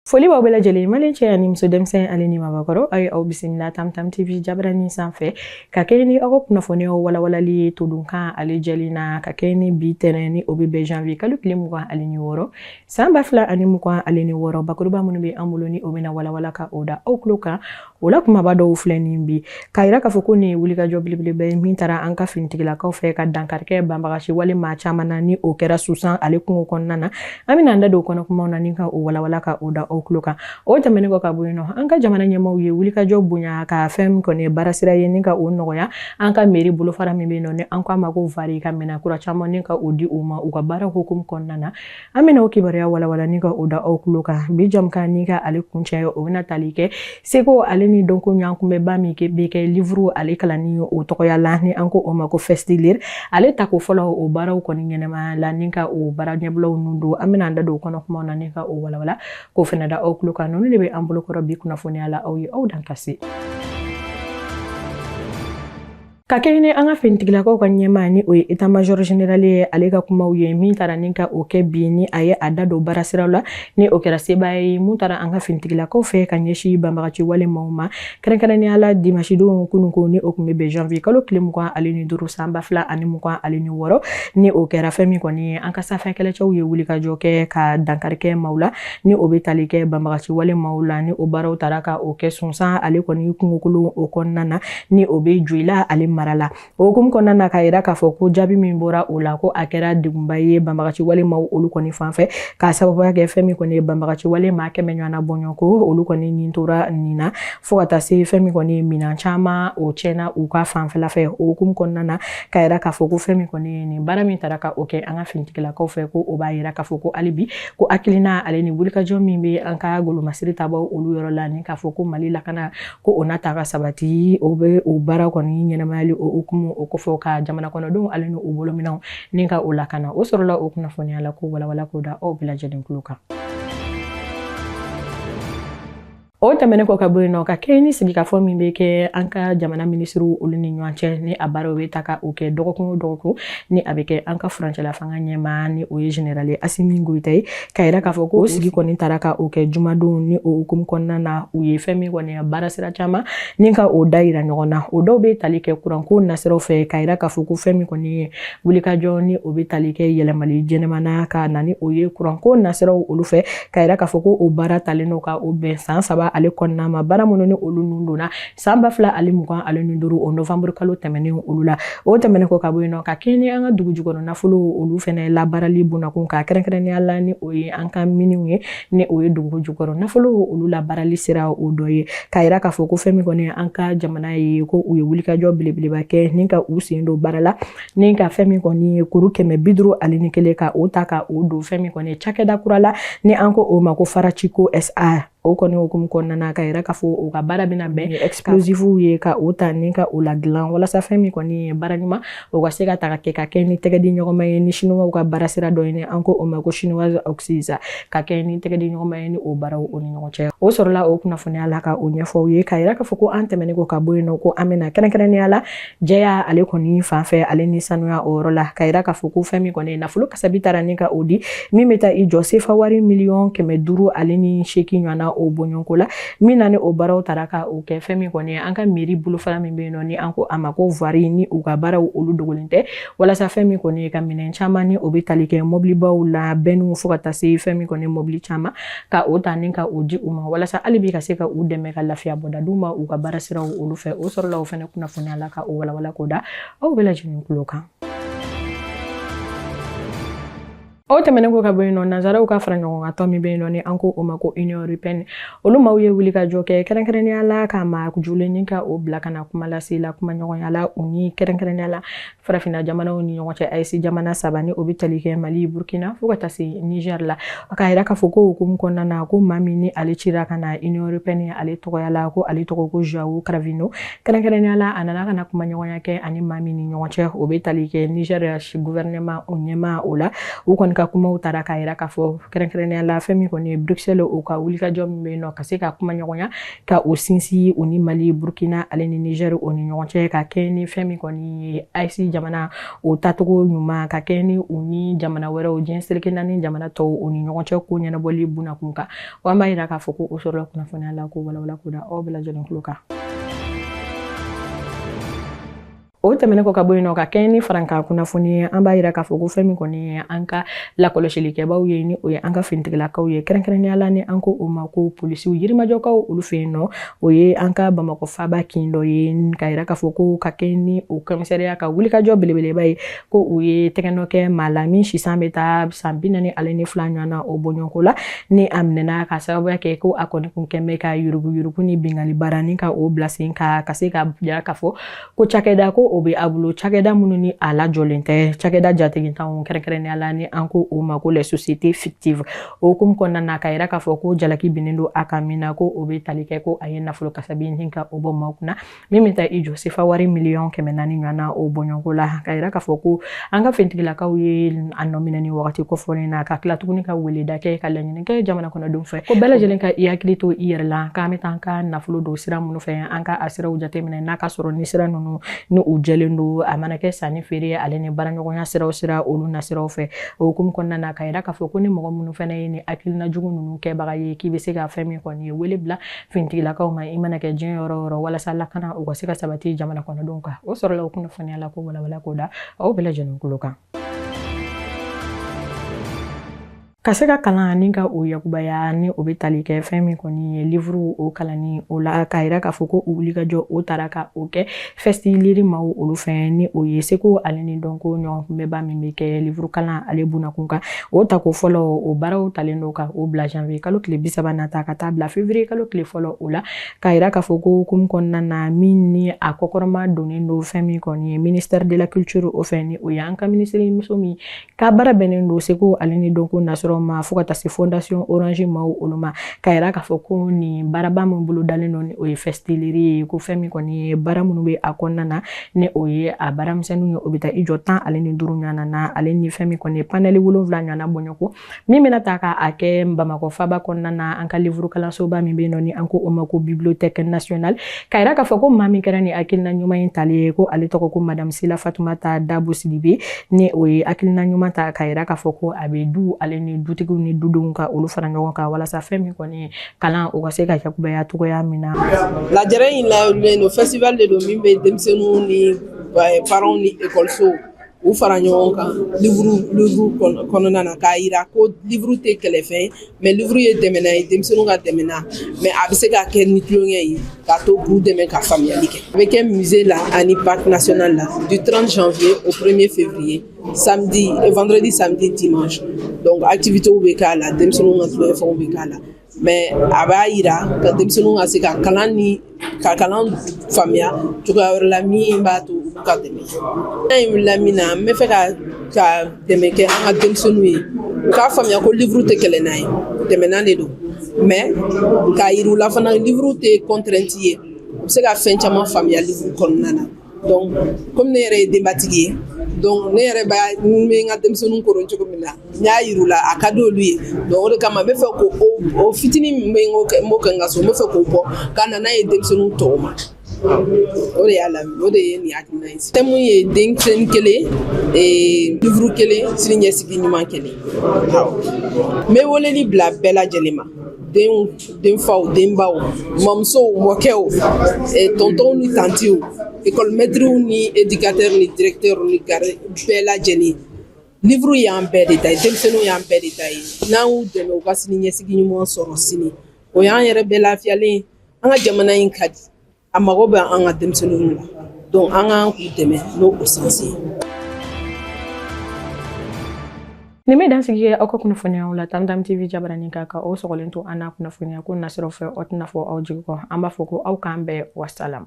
Foli b'aw bɛɛ lajɛlen, malien cɛ ani muso, denmisɛn ale ni mabakɔrɔ. Aw ye aw bisimila Tam Tam TV jabarani sanfɛ ka kɛ ni aw ka kunnafoniyaw walawalali ye todunkan ale jɛlen na, ka kɛ ni bi tɛnɛ ni o bɛ bɛn janvier kalo tile 26 san 2026. Bakuruba minnu bɛ an bolo ni o bɛna walawala ka o da aw tulo kan, o la kumaba dɔw filɛ nin bi, k'a yira k'a fɔ ko nin ye wulikajɔ belebeleba ye min taara an ka finitigilakaw fɛ ka dankarikɛ banbagaci wale maa caman na, ni o kɛra Susan ale kungo kɔnɔna na. An bɛna an da don kɔnɔ kumaw na ni ka o walawala ka o da aw tulo kan. O tɛmɛnen kɔ ka bɔ yen nɔ, an ka jamana ɲɛmaaw ye wulikajɔ bonya ka fɛn min kɔni ye baarasira ye ni ka o nɔgɔya an ka mairie bolofara min bɛ yen nɔ ni an ko a ma ko voirie, ka minɛn kura caman ni ka o di u ma u ka baara hukumu kɔnɔna na. An bɛna o kibaruya walawala ni ka o da aw tulo kan. Bi jamukan ni ka ale kuncɛ, o bɛna tali kɛ seko ale ni dɔnko ɲɔgɔnkunbɛnba min bɛ kɛ livre ale kalanni o tɔgɔya la, ni an ko o ma ko Festilire, ale tako fɔlɔ o baaraw kɔni ɲɛnɛmaya la ni ka o baara ɲɛbilaw nun don. An bɛna an da don o kɔnɔ kumaw na ni ka o walawala k'o fana da aw tulo kan. Ninnu de bɛ an bolokɔrɔ bi kunnafoniya la. Aw ye aw dan ka se. Ka kɛɲɛ ni an ka finitigilakaw ka ɲɛmaa ni o ye état major général ye, ale ka kumaw ye min taara ni ka o kɛ bi, ni a ye a da don baarasiraw la, ni o kɛra sebaaya ye mun taara an ka finitigilakaw fɛ ka ɲɛsin banbagaci wale maaw ma, kɛrɛnkɛrɛnnenya la dimanche don kununko ni o tun bɛ bɛn janvier kalo tile 25 san 2026, ni o kɛra fɛn min kɔni ye an ka sanfɛ kɛlɛcɛw ye wulikajɔ kɛ ka dankari kɛ maaw la, ni o bɛ tali kɛ banbagaci wale maaw la, ni o baaraw taara ka o kɛ Sunsan ale kɔni kungokolon o kɔnɔna na, ni o bɛ Joyila ale mara la. O hukumu kɔnɔna na, k'a yira k'a fɔ ko jaabi min bɔra o la, ko a kɛra degunba ye banbagaci wale maaw olu kɔni fan fɛ, k'a sababuya kɛ fɛn min kɔni ye banbagaci wale maa 100 ɲɔgɔnna bɔɲɔgɔnko olu kɔni nin tora nin na, fo ka taa se fɛn min kɔni ye minɛn caman o tiɲɛna u ka fanfɛla fɛ. O hukumu kɔnɔna na, k'a yira k'a fɔ ko fɛn min kɔni ye nin baara min taara ka o kɛ an ka finitigilakaw fɛ, ko o b'a yira k'a fɔ ko hali bi ko hakilina ale ni wulikajɔ min bɛ an ka golomasiri tabaw olu yɔrɔ la, ni k'a fɔ ko Mali lakana ko o na ta ka sabati, o bɛ o baara kɔni ɲɛnamayali o hukumu o kɔfɛ ka jamana kɔnɔdenw ale ni u bolominɛnw ni ka o lakana. O sɔrɔla o kunnafoniya la k'o walawala k'o da aw bɛɛ lajɛlen tulo kan. O tɛmɛnen kɔ ka bɔ yen nɔ, ka kɛɲɛ ni sigikafɔ min bɛ kɛ an ka jamana minisiriw olu ni ɲɔgɔn cɛ, ni a baaraw bɛ ta ka o kɛ dɔgɔkun o dɔgɔkun, ni a bɛ kɛ an ka furancɛla fanga ɲɛmaa ni o ye général Asimi Goyita ye, k'a yira k'a fɔ ko o sigi kɔni taara ka o kɛ jumadon. Ni o hukumu kɔnɔna na, u ye fɛn min kɔni ye baara sira caman ni ka o da yira ɲɔgɔn na. O dɔw bɛ tali kɛ kuranko nasiraw fɛ, k'a yira k'a fɔ ko fɛn min kɔni ye wulikajɔ ni o bɛ tali kɛ yɛlɛmali jɛnɛmana ka na ni o ye kuranko nasiraw olu fɛ, k'a yira k'a fɔ ko o baara talen don ka o bɛn san 3 ale kɔnɔna ma, baara minnu ni olu nun donna san 2025 o novembre kalo tɛmɛnen olu la. O tɛmɛnen kɔ ka bɔ yen nɔ, ka kɛɲɛ ni an ka dugu jukɔrɔ nafolo olu fɛnɛ labaarali bunakun ka kɛrɛnkɛrɛnnenya la, ni o ye an ka miniw ye, ni o ye dugu jukɔrɔ nafolo olu labaarali sira o dɔ ye, k'a yira k'a fɔ ko fɛn min kɔni an ka jamana ye, ko u ye wulikajɔ belebeleba kɛ ni ka u sen don baara la ni ka fɛn min kɔni ye kuru 551 ka o ta ka o don fɛn min kɔni ye cakɛda kura la, ni an ko o ma ko Farachiko SA. O kɔni hukumu kɔnɔna na, ka yira k'a fɔ o ka baara bɛna bɛn explosifw ye ka o ta ni ka o ladilan, walasa fɛn min kɔni ye baara ɲuman o ka se ka ta ka kɛ, ka kɛ ni tɛgɛ di ɲɔgɔnma ye ni chinois ka baara sira dɔ ye, ni an ko o ma ko chinoise Oxis, ka kɛ ni tɛgɛ di ɲɔgɔnma ye ni o baaraw o ni ɲɔgɔn cɛ. O sɔrɔla o kunnafoniya la ka o ɲɛfɔ u ye, k'a yira k'a fɔ ko an tɛmɛnen kɔ ka bɔ yen nɔ, ko an bɛna kɛrɛnkɛrɛnnenya la jɛya ale kɔni fan fɛ ale ni sanuya o yɔrɔ la, ka yira k'a fɔ ko fɛn min kɔni nafolo kasabi taara ni ka o di min bɛ taa i jɔ sefa wari miliyɔn 508 ɲɔgɔnna o bɔɲɔgɔnko la, min na ni o baaraw taara ka o kɛ fɛn min kɔni ye an ka mairie bolofara min bɛ yen nɔ, ni an ko a ma ko voirie, ni u ka baaraw olu dogolen tɛ, walasa fɛn min kɔni ye ka minɛn caman ni o bɛ tali kɛ mɔbilibaw la bɛnniw, fo ka taa se fɛn min kɔni mɔbili caman ka o ta ni ka o di u ma, walasa hali bi ka se ka u dɛmɛ ka lafiya bɔda d'u ma u ka baara siraw olu fɛ. O sɔrɔla o fɛnɛ kunnafoniya la ka o walawala k'o da aw bɛɛ lajɛlen tulo kan. O tɛmɛnen kɔ ka bɔ yen nɔ, nanzaraw ka fara ɲɔgɔn kan tɔn min bɛ yen nɔ, ni an ko o ma ko Union européenne, olu maaw ye wulikajɔ kɛ kɛrɛnkɛrɛnnenya la ka maa julen ni ka o bila ka na kuma lase la kumaɲɔgɔnya la u ni kɛrɛnkɛrɛnnenya la farafinna jamanaw ni ɲɔgɔn cɛ, AES jamana 3, ni o bɛ tali kɛ Mali, Burkina fo ka taa se Niger la. K'a yira k'a fɔ ko hukumu kɔnɔna na, ko maa min ni ale cira ka na Union européenne ale tɔgɔya la, ko ale tɔgɔ ko Joao Cravinho. Kɛrɛnkɛrɛnnenya la, a nana ka na kumaɲɔgɔnya kɛ ani maa min ni ɲɔgɔn cɛ, o bɛ tali kɛ Niger gouvernement o ɲɛmaa o la. U kɔni ka kumaw tara k'a yira k'a fɔ kɛrɛnkɛrɛnnenya la fɛn min kɔni ye Bruxelles o ka wulikajɔ min bɛ yen nɔ ka se ka kuma ɲɔgɔnya ka o sinsin u ni Mali, Burkina ale ni Niger o ni ɲɔgɔn cɛ, ka kɛ ni fɛn min kɔni ye AES jamana o taacogo ɲuman, ka kɛ ni u ni jamana wɛrɛw diɲɛ seleke naani jamana tɔw o ni ɲɔgɔn cɛ ko ɲɛnabɔli bunakun kan. Wa an b'a yira k'a fɔ ko o sɔrɔla kunnafoniya la k'o walawala k'o da aw bɛɛ lajɛlen tulo kan. O tɛmɛnen kɔ ka bɔ yen nɔ, ka kɛɲɛ ni farankan kunnafoni ye, an b'a yira k'a fɔ ko fɛn min kɔni ye an ka lakɔlɔsilikɛbaw ye, ni o ye an ka finitigilakaw ye, kɛrɛnkɛrɛnnenya la ni an ko o ma ko polisiw Yirimajɔkaw olu fɛ yen nɔ, o ye an ka Bamakɔ faaba kin dɔ ye, k'a yira k'a fɔ ko ka kɛɲɛ ni o kɔmisariya ka wulikajɔ belebeleba ye, ko u ye tɛgɛnɔ kɛ maa la min sisan bɛ taa san 42 ɲɔgɔn na o bɔɲɔgɔnko la, ni a minɛna ka sababuya kɛ ko a kɔni kun kɛn bɛ ka yuruguyurugu ni binkanni baara ni ka o bila sen kan, ka se ka jira k'a fɔ ko cakɛda ko o bɛ a bolo, cakɛda minnu ni a lajɔlen tɛ, cakɛda jatigintanw, kɛrɛnkɛrɛnnenya la ni an ko o ma ko les sociétés fictives. O hukumu kɔnɔna na, ka yira k'a fɔ ko jalaki binnen don a kan min na, ko o bɛ tali kɛ ko a ye nafolo kasabi ni ka o bɔ maaw kunna min bɛ taa i jɔ sefa wari 400 miliyɔn ɲɔgɔn na o bɔɲɔgɔnko la. Ka yira k'a fɔ ko an ka finitigilakaw ye a nɔ minɛ ni wagati kofɔlen na, ka tila tuguni ka weleda kɛ, ka laɲini kɛ jamana kɔnɔdenw fɛ ko bɛɛ lajɛlen ka i hakili to i yɛrɛ la, k'an bɛ taa an ka nafolo don sira minnu fɛ, an ka a siraw jateminɛ n'a ka sɔrɔ ni sira ninnu ni u jɛlen don, a mana kɛ sanni feere ale ni baaraɲɔgɔnya siraw sira olu nasiraw fɛ. O hukumu kɔnɔna na, ka yira k'a fɔ ko ni mɔgɔ minnu fana ye ni hakilina jugu ninnu kɛbaga ye, k'i bɛ se ka fɛn min kɔni ye wele bila finitigilakaw ma, i mana kɛ diɲɛ yɔrɔ o yɔrɔ, walasa lakana u ka se ka sabati jamana kɔnɔdenw kan. O sɔrɔla o kunnafoniya la ko walawala k'o da aw bɛɛ lajɛlen tulo kan. Ka se ka kalan ni ka o yakubaya, ni o bɛ tali kɛ fɛn min kɔni ye livre o kalanni o la, k'a yira k'a fɔ ko o wulikajɔ o taara ka o kɛ Festilire maaw olu fɛ, ni o ye seko ale ni dɔnko ɲɔgɔn kunbɛba min bɛ kɛ livre kalan ale bunakun kan. O tako fɔlɔ o baaraw talen don ka o bila janvier kalo tile 30 nata ka taa bila février kalo tile 1 o la, k'a yira k'a fɔ ko hukumu kɔnɔna na min ni a kɔkɔrɔma donnen don fɛn min kɔni ye ministère de la culture o fɛ, ni o ye an ka minisiri muso min ka baara bɛnnen don seko ale ni dɔnko nasɔrɔ ma, fo ka taa se fondation Orange maaw olu ma, k'a yira k'a fɔ ko nin baaraba min bolo dalen don, ni o ye Festilire ye, ko fɛn min kɔni ye baara minnu bɛ a kɔnɔna na, ni o ye a baaramisɛnninw ye, o bɛ taa i jɔ 15 ɲɔgɔn na, ale ni fɛn min kɔni ye panel 7 ɲɔgɔnna bɔɲɔgɔnko min bɛna ta k'a kɛ Bamakɔ faaba kɔnɔna na, an ka livre kalansoba min bɛ yen nɔ, ni an ko o ma ko bibliothèque nationale. K'a yira k'a fɔ ko maa min kɛra ni hakilina ɲuman in tali ye, ko ale tɔgɔ ko madame Sila Fatumata Dabo Sidibe, ni o ye hakilina ɲuman ta k'a yira k'a fɔ ko a bɛ du ale ni dutigiw ni dudenw ka olu fara ɲɔgɔn kan walasa fɛn min kɔni ye kalan o ka se ka yakubaya cogoya min na. Lajɛrɛ in lawulilen don, festival de don min bɛ denmisɛnninw ni parents ni ekɔlisow u fara ɲɔgɔn kan livre kɔnɔna na, k'a yira ko livre tɛ kɛlɛfɛn ye, mais livre ye dɛmɛnan ye, denmisɛnninw ka dɛmɛnan, mais a bɛ se ka kɛ ni tulonkɛ ye k'a to k'u dɛmɛ ka faamuyali kɛ. A bɛ kɛ musée la ani parc national la du 30 janvier au 1er février, samedi et vendredi, samedi, dimanche. Donc activités bɛ k'a la, denmisɛnninw ka tulonkɛfɛnw bɛ k'a la, mais a b'a yira ka denmisɛnninw ka se ka kalan ni ka kalan faamuya cogoya wɛrɛ la min b'a to u ka dɛmɛ. In wulila min na, n bɛ fɛ ka dɛmɛ kɛ an ka denmisɛnninw ye, u k'a faamuya ko livre tɛ kɛlɛnan ye, dɛmɛnan de don, mais k'a yir'u la fana livre tɛ contrainte ye, u bɛ se ka fɛn caman faamuya livre kɔnɔna na. Donc komi ne yɛrɛ ye denbatigi ye, donc ne yɛrɛ b'a n bɛ n ka denmisɛnninw koron cogo min na, n y'a yir'u la a ka di olu ye. Donc o de kama n bɛ fɛ k'o o fitinin min bɛ n b'o kɛ n ka so, n bɛ fɛ k'o bɔ ka na n'a ye denmisɛnninw tɔw ma. O de y'a la, o de ye nin hakilina ye. Thème ye denmisɛnnin kelen, livre kelen, sini ɲɛsigi ɲuman kelen. Awɔ, n bɛ weleli bila bɛɛ lajɛlen ma, denw, denfaw, denbaw, mamusow, mɔkɛw, tɔntɔnw ni tantiw, école maîtres ni éducateurs ni directeurs ni garde, bɛɛ lajɛlen. Livre y'an bɛɛ de ta ye, denmisɛnninw y'an bɛɛ de ta ye. N'an y'u dɛmɛ u ka sini ɲɛsigi ɲuman sɔrɔ sini, o y'an yɛrɛ bɛɛ lafiyalen ye. An ka jamana in ka di, a mago bɛ an ka denmisɛnninw la, donc an k'an k'u dɛmɛ n'o o sens ye. Nin bɛ dansigi kɛ aw ka kunnafoniyaw la Tam Tam TV jabaranin kan. Ka aw sɔgɔlen to an n'a kunnafoniya ko nasiraw fɛ, aw tɛna fɔ aw jigi kɔ. An b'a fɔ ko aw k'an bɛn, wasalam.